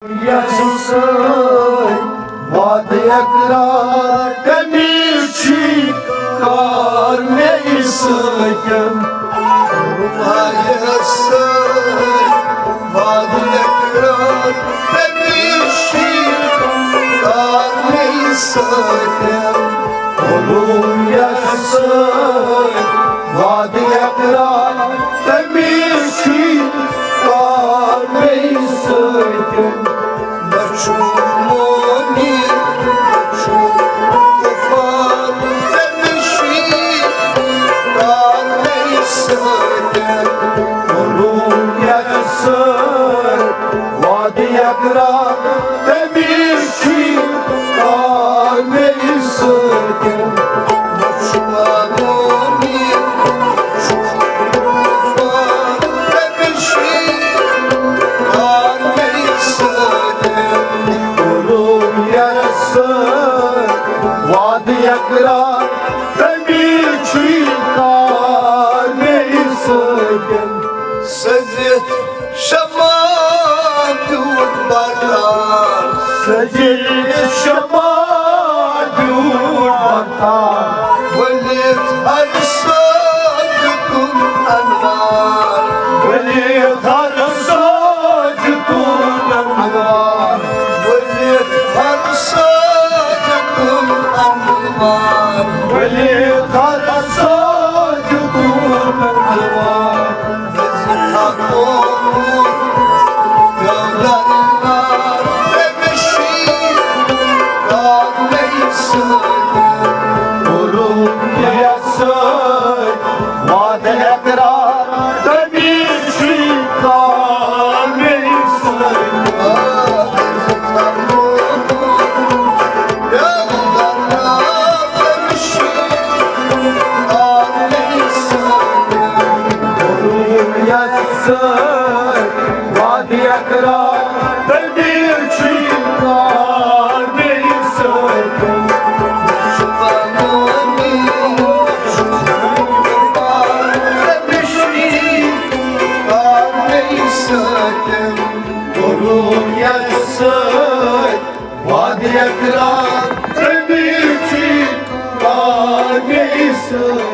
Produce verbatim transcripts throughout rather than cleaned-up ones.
یَس سۭتۍ وعدٕ اقرار تٔمِس چھُے کار مےٚ سۭتۍ۔ یَس سۭتۍ وعدٕ اقرار تٔمِس چھُے کار مےٚ سۭتۍ۔ یَس سۭتۍ وعدٕ اقرار تٔمِس چھُے کار مےٚ سۭتۍ۔ نہ چھُ مونی، نہ چھُ غفار، تٔمِس چھُے کار مےٚ سۭتۍ۔ یَس سۭتۍ وعدٕ اقرار تٔمِس چھُے کار مےٚ سۭتۍ۔ نہ چھُ مونی، نہ چھُ غفار، تٔمِس چھُے کار مےٚ سۭتۍ۔ یَس سۭتۍ وعدٕ اقرار تٔمِس چھُے کار مےٚ سۭتۍ۔ سٔجِتھ شمع بیوٗٹھ بردار۔ سٔجِتھ شمع بیوٗٹھ بردار۔ ؤلِتھ ہر سٲجِدُن انوار۔ ؤلِتھ ہر سٲجِدُن انوار۔ ؤلِتھ ہر سٲجِدُن انوار۔ ؤلِتھ ہر سٲجِدُن انوار۔ وعدٕ اقرار تٔمِس چھُے کار مےٚ سۭتۍ۔ تٔمِس چھُے کار مےٚ سۭتۍ۔ کوٚرُم یَس سۭتۍ وعدٕ اقرار تٔمِس چھُے کار مےٚ سۭتۍ۔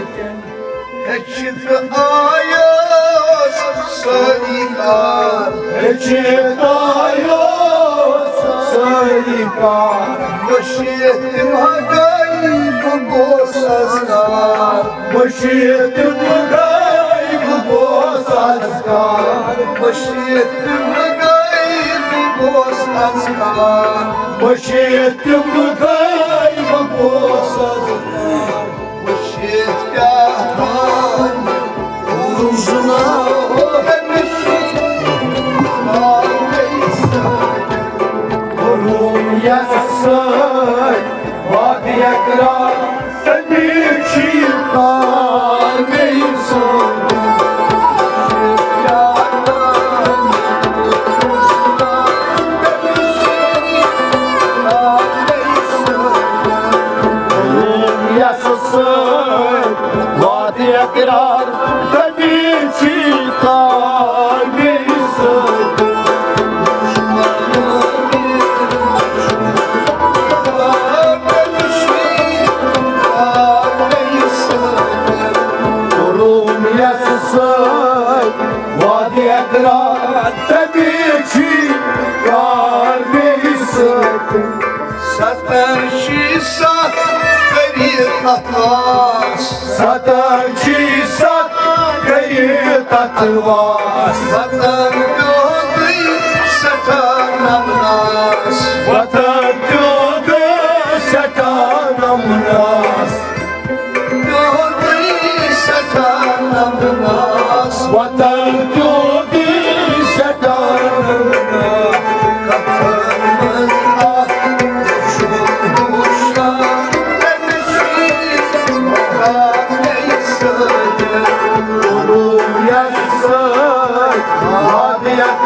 ہیٚچھِتھ آیوس سٲری کار۔ ہیٚچھِتھ آیوس سٲری کار۔ مٔشیٖد تِم گٔے بہٕ گوس اَزکار۔ مٔشیٖد تِم گٔے بہٕ گوس اَزکار۔ مٔشیٖد تِم گٔے بہٕ گوس اَزکار۔ مٔشیٖد تِم گٔے بہٕ گوس اَزکار۔ وٕچھِتھ کیٛاہ تام کوٚرُم زُنا۔ کوٚرُم یَس سۭتۍ وعدٕ اقرار، تٔمِس چھُے کار مےٚ سۭتۍ۔ یَس سۭتۍ وعدٕ اقرار، تٔمِس چھُے کار مےٚ سۭتۍ۔ کوٚرُم یَس سۭتۍ وعدٕ اقرار، تٔمِس چھُے کار مےٚ سۭتۍ۔ ستن چھِ ستھ کٔرِتھ اَتھ واس۔ ستن چھِ ستھ کٔرِتھ اَتھ واس۔ وطن پیوٚو سٮ۪ٹھاہ نمناس۔ وطن پیوٚو سٮ۪ٹھاہ نمناس۔ پیوٚو سٮ۪ٹھاہ نمناس۔ وطن پیوٚو سٮ۪ٹھاہ نمناس۔ کتھن منٛز اکھ چھُ وُشنار، تٔمِس چھُ مُقابلے سۭتۍ۔ کوٚرُم یَس سۭتۍ وعدٕ اقرار،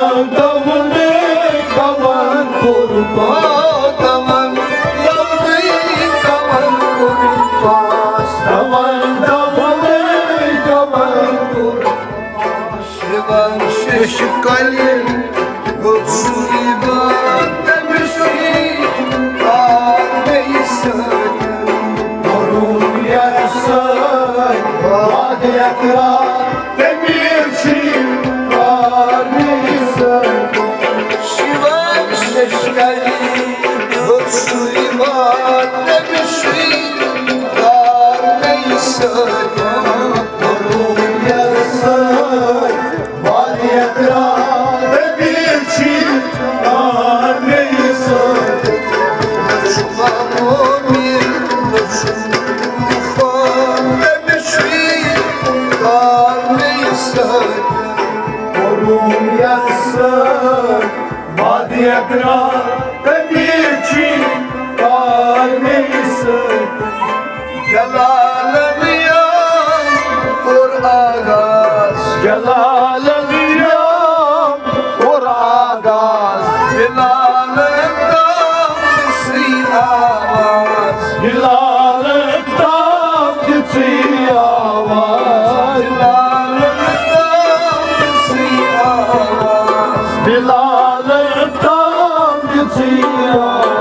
دَوان دَونے دَوان کوٚر پاس۔ دَوان دَونے دَوان کوٚر پاس۔ دَوان دَونے دَوان کوٚر پاس۔ شِوَن شِشکَلہِ گوٚژھ سُے واتنہٕ مےٚ سُے آرمی سۭتۍ۔ کوٚرُم یَتھ سۭتۍ وعدٕ اقرار، تٔمِس چھُ آرمی سۭتۍ۔ شِوَن شِشکَلہِ گوٚژھ سُے واتنہٕ مےٚ سُے آرمی سۭتۍ۔ کوٚرُم یَتھ سۭتۍ وعدٕ اقرار، تٔمِس چھُ آرمی سۭتۍ۔ مےٚ چھُ پَنُن یہِ، مےٚ چھُ پان، تٔمِس چھُ آرمی سۭتۍ۔ کوٚرُم یَتھ سۭتۍ وعدٕ اقرار، تٔمِس چھُ آرمی سۭتۍ۔ جلالن یام کوٚر آغاز۔ جلالن یام کوٚر آغاز۔ بلالن تام دِژٕے آواز۔ بلالن تام دِژٕے آواز۔ بلالن تام دِژٕے آواز۔ بلالن تام دِژٕے آواز۔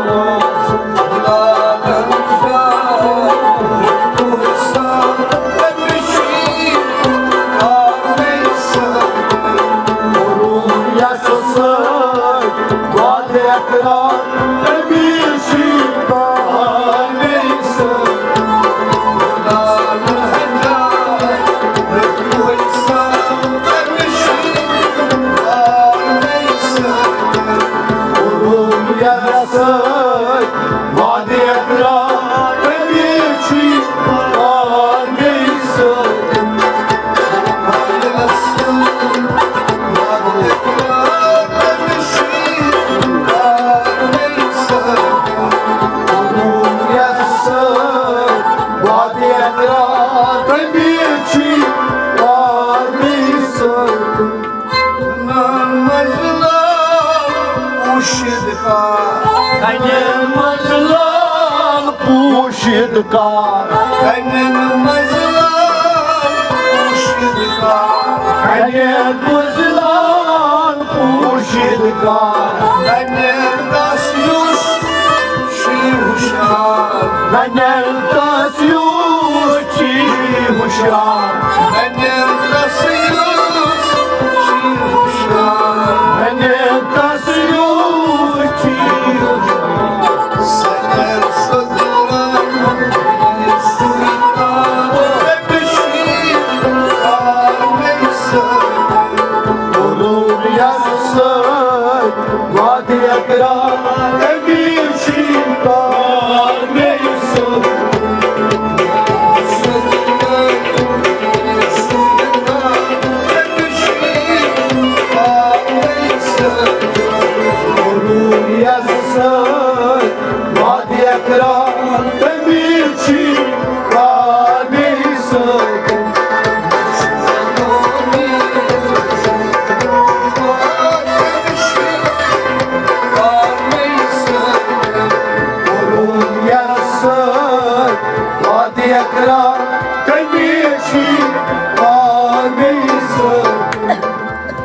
پوشیدگار۔ کنن منز لال پوشیدگار۔ کنن منز لال پوشیدگار۔ کنن منز لال پوشیدگار۔ کنن دس یوس چھی ہوشیار۔ کنن دس یوس چھی ہوشیار۔ کنن دس یوس چھی ہوشیار۔ کنن دس یوس چھی ہوشیار۔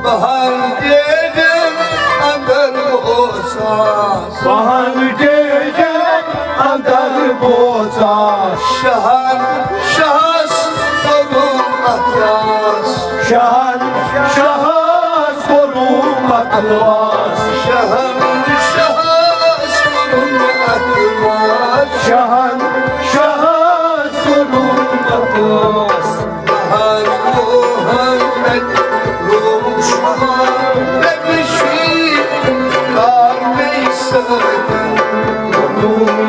بہن ڈیڈن اندر بوزان۔ بہن ڈیڈن اندر بوزان۔ شہن شہس کوٚرُم اتراس۔ شہن شہس کوٚرُم اتراس۔ شہن شہس کوٚرُم اتراس۔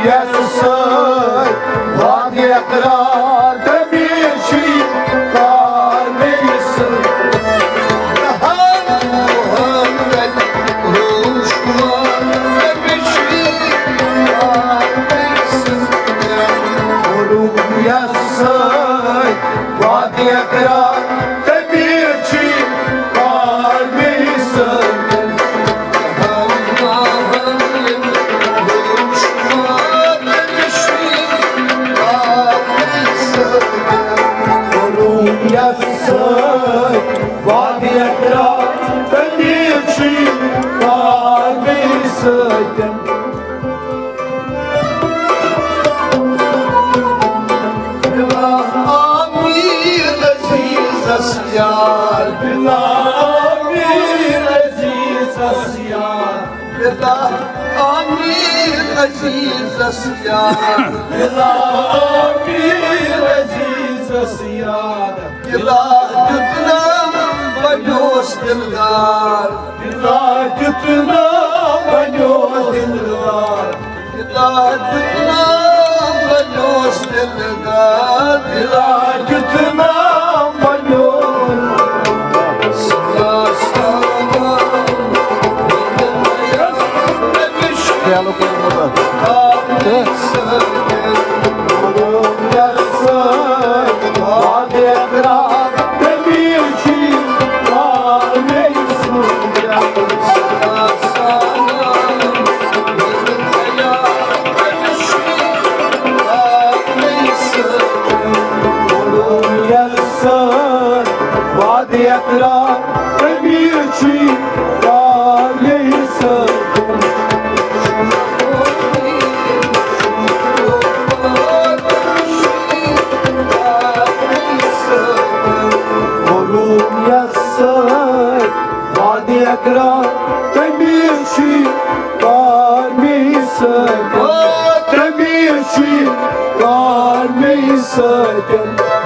یَس سۭتۍ وعدٕ اقرار، تٔمِس چھُ کار مےٚ سۭتۍ۔ یَس سۭتۍ وعدٕ اقرار، تٔمِس چھُ کار مےٚ سۭتۍ۔ یَس سۭتۍ وعدٕ اقرار، تٔمِس چھُ کار مےٚ سۭتۍ۔ بِلا آمیر عزیزس یار، بِلا آمیر عزیزس یار، بِلا آمیر عزیزس یار، بِلا آمیر عزیزس یار۔ بِلا دیُتنم بنیوس دلدار، بِلا دیُتنم بنیوس دلدار۔ بِلا دیُتنم بنیوس دلدار، بِلا دیُتنم بنیوس۔ وعدٕ اقرار، تٔمِس چھُ کار مےٚ سۭتۍ۔ کوٚرُم یَس سۭتۍ وعدٕ اقرار، تٔمِس چھُ کار مےٚ سۭتۍ۔ تٔمِس چھُ کار مےٚ سۭتۍ۔